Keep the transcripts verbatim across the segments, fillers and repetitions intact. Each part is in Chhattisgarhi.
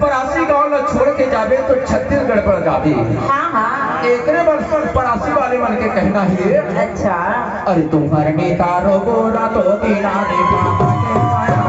परासी गांव ला छोड़ के जाबे तो छत्तीसगढ़ पड़ जाबे। हाँ, हाँ। एकरे बर परासी वाले मन के कहना हे। अच्छा। अरे तुम्हर निकारो गोरा तो बिना रे बाबा के पाया।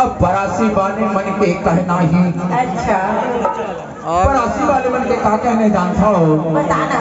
अब परासी वाले मन के कहना हे। अच्छा। परासी वाले मन के का कहना हे जानथव? बता ना।